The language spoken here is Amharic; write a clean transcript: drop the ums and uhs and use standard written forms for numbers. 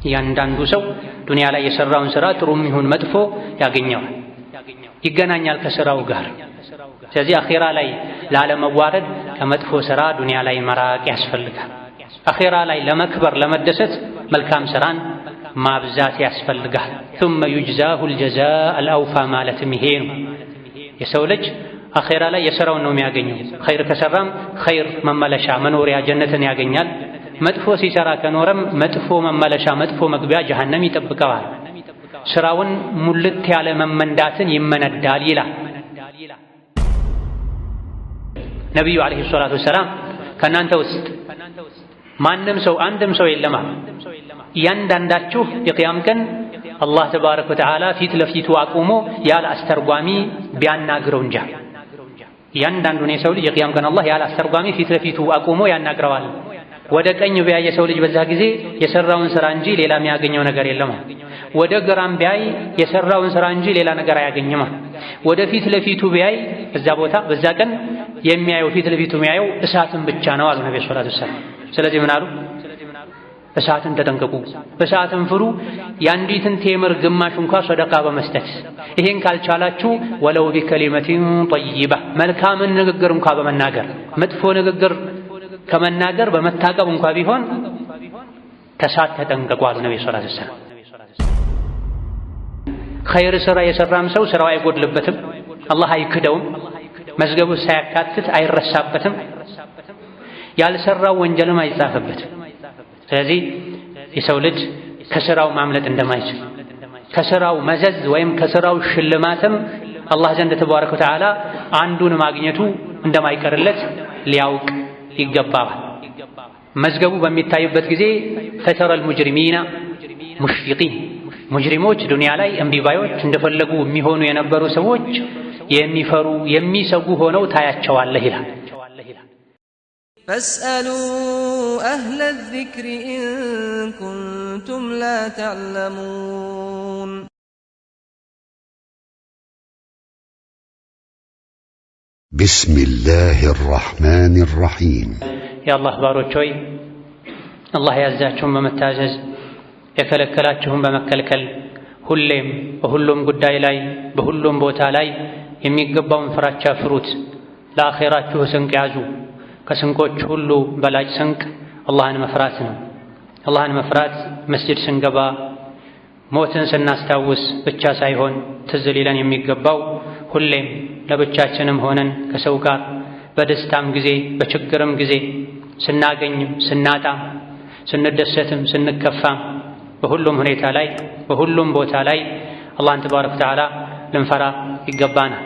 እያንዳንዱ ሰው ዱንያ ላይ የሰራውን ስራ ጥሩም ይሁን መጥፎ ያገኘዋል፣ ይገናኛል ከስራው ጋር። ስለዚህ አኼራ ላይ ላለመዋረድ ከመጥፎ ስራ ዱንያ ላይ መራቅ ያስፈልጋል። አኼራ ላይ ለመክበር ለመደሰት መልካም ስራን ማብዛት ያስፈልጋል። ثم يجزاه الجزاء الأوفى ማለትም ይሄ ነው። የሰው ልጅ አኼራ ላይ የሥራውን ነው የሚያገኘው። ኸይር ከሠራም ኸይር መመለሻ መኖሪያ ጀነትን ያገኛል። መጥፎ ሲሰራ ከኖረም መጥፎ መመለሻ መጥፎ መግቢያ ጀሀነም ይጠብቀዋል። ስራውን ሙልት ያለ መመንዳትን ይመነዳል ይላል። ነቢዩ ዓለይሂ ሰላቱ ወሰላም ከእናንተ ውስጥ ማንም ሰው አንድም ሰው የለማ እያንዳንዳችሁ የቅያም ቀን አላህ ተባረከ ወተዓላ ፊት ለፊቱ አቁሞ ያለ አስተርጓሚ ቢያናግረው እንጃ። እያንዳንዱን የሰው ልጅ የቅያም ቀን አላህ ያለ አስተርጓሚ ፊት ለፊቱ አቁሞ ያናግረዋል። ወደ ቀኝ ቢያይ የሰው ልጅ በዛ ጊዜ የሰራውን ስራ እንጂ ሌላ የሚያገኘው ነገር የለም። ወደ ግራም ቢያይ የሰራውን ስራ እንጂ ሌላ ነገር አያገኝም። ወደ ፊት ለፊቱ ቢያይ በዛ ቦታ በዛ ቀን የሚያየው ፊት ለፊቱ የሚያየው እሳትን ብቻ ነው አሉ ነብዩ ሰለላሁ ዐለይሂ ወሰለም። ስለዚህ ምን አሉ? እሳትን ተጠንቀቁ፣ እሳትን ፍሩ። የአንዲትን ቴምር ግማሽ እንኳ ሰደቃ በመስጠት ይሄን ካልቻላችሁ ولو بكلمة طيبة መልካምን ንግግር እንኳ በመናገር መጥፎ ንግግር ከመናገር በመታቀብ እንኳ ቢሆን ከእሳት ተጠንቀቁ አሉ ነብዩ ሰለላሁ ዐለይሂ ወሰለም። ኸይር ስራ የሰራም ሰው ስራው አይጎድልበትም፣ አላህ አይክደውም፣ መዝገቡ ሳያካትት አይረሳበትም፣ ያልሰራው ወንጀልም አይጻፍበትም። ስለዚህ የሰው ልጅ ከስራው ማምለጥ እንደማይችል ከስራው መዘዝ ወይም ከስራው ሽልማትም አላህ ዘንድ ተባረከ ወተዓላ አንዱን ማግኘቱ እንደማይቀርለት ሊያውቅ ይገባዋል። መዝገቡ በሚታይበት ጊዜ ፈተረል ሙጅሪሚና ሙሽፊቂን፣ ሙጅሪሞች ዱንያ ላይ እምቢባዮች እንደፈለጉ የሚሆኑ የነበሩ ሰዎች የሚፈሩ የሚሰጉ ሆነው ታያቸዋለህ ይላል። فاسألوا أهل الذكر إن كنتم لا تعلمون። بسم الله الرحمن الرحيم። የአላህ ባሮች ሆይ፣ አላህ ያዛችሁን በመታዘዝ የከለከላችሁን በመከልከል ሁሌም በሁሉም ጉዳይ ላይ በሁሉም ቦታ ላይ የሚገባውን ፍራቻ ፍሩት። ለአኼራችሁ ስንቅ ያዙ። ከስንቆች ሁሉ በላጭ ስንቅ አላህን መፍራት ነው። አላህን መፍራት መስጂድ ስንገባ ሞትን ስናስታውስ ብቻ ሳይሆን ትዝ ሊለን የሚገባው ሁሌም ለብቻችንም ሆነን ከሰው ጋር በደስታም ጊዜ በችግርም ጊዜ ስናገኝም ስናጣም ስንደሰትም ስንከፋም በሁሉም ሁኔታ ላይ በሁሉም ቦታ ላይ አላህን ተባረከ ወተዓላ ልንፈራ ይገባናል።